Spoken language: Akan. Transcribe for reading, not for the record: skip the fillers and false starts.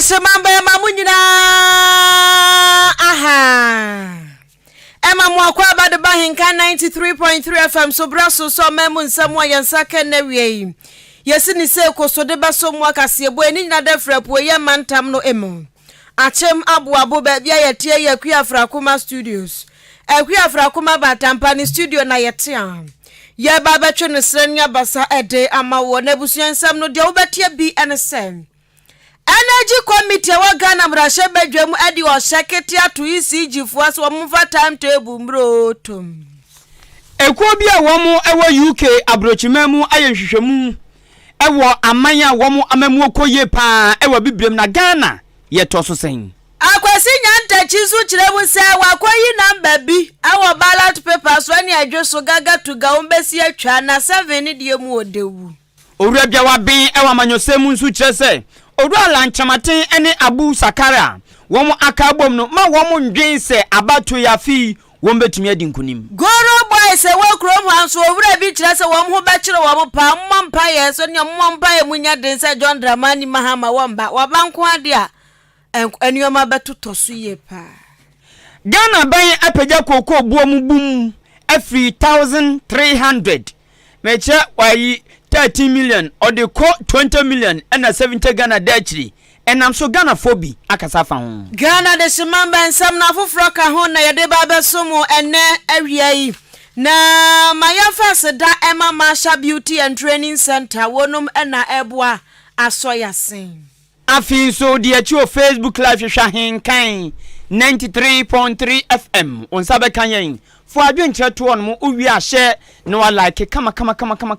dehyema bɛma mo nyinaa aha. Ɛma mo akɔ aba de ba Henka 93.3 FM so berɛ so sɛ ɔma mu nsɛm a yɛn nsa ka nnɛ wie yi. Yɛsi ne sɛ kɔ de bɛso mu akaseɛbɔ ani nyina da firi apueyɛ mantam no mu. Akyem Aboabo baabi a yɛteɛ yɛ Akua Afrakoma Studios. Akua Afrakoma Batampa ne studio na yɛte a. Yɛba bɛtwe ne serɛ ne abasa ɛde ama wɔ na abusua nsɛm no deɛ wobɛteɛ bi ɛne sɛ Energy Committee a ɛwɔ Ghana mmarahyɛbadwam de ɔhyɛ kete ato ECG foɔ sɛ wɔn mfa time table mmrɛ tom. Ekuo bi a wɔn wɔ UK aburokyiman mu ayɛ nhwehwɛmu wɔ aman a wɔn amammuo kɔ yie paa wɔ Abibirem na Ghana yɛtɔ so sɛn? Akwasi Nyantakyi nso kyerɛ mu sɛ wakɔyi number bi wɔ ballot paper so ɛne adwo so gaga to ga wɔn bɛsi atwa na 7 ne deɛ mu ɔdɛwu. Owura Biawa-Ben wɔ amanyɔsɛm mu nso kyerɛ sɛ Owura Alan Kyerematen ne Abu Sakar a wɔn aka abom no ma wɔn ndwen sɛ abatoɔ yi afe yi wɔn bɛtumi adi nkunim. Goro Boys ɛwɔ kurom ha nso owura bi kyerɛ sɛ wɔn ho bɛkyere wɔn paa, mommɔ mpaeɛ nso nea mommɔ mpaeɛ mu nyɛ den sɛ John Dramani Mahama wɔmba, waba nko ara deɛ a nneɛma bɛtotɔ so yie paa. Ghana aban apagya kookoo boɔ mu bum afiri 1,300 Mekyerɛ wayi 13 million ɔde kɔ 20 million ɛna 70 Ghana da akyiri ɛnam so Ghana foɔ bi akasa afa ho. Ghana Dehyemamba nsɛm no afoforɔ ka ho na yɛde ba abɛso mo ɛnnɛ awia yi. Na ma yɛmfa aseda ɛma Masha Beauty and Training Centre, wɔnom na ɛboa asɔ yɛasen. Afei nso di akyi wɔ Facebook Live hwehwɛ Ahenkan 93.3 FM. Wo nsa bɛka yɛn. Fa w'adwenkyerɛ to hɔnom, wowie a hyɛ na wa like kama kama kama kama.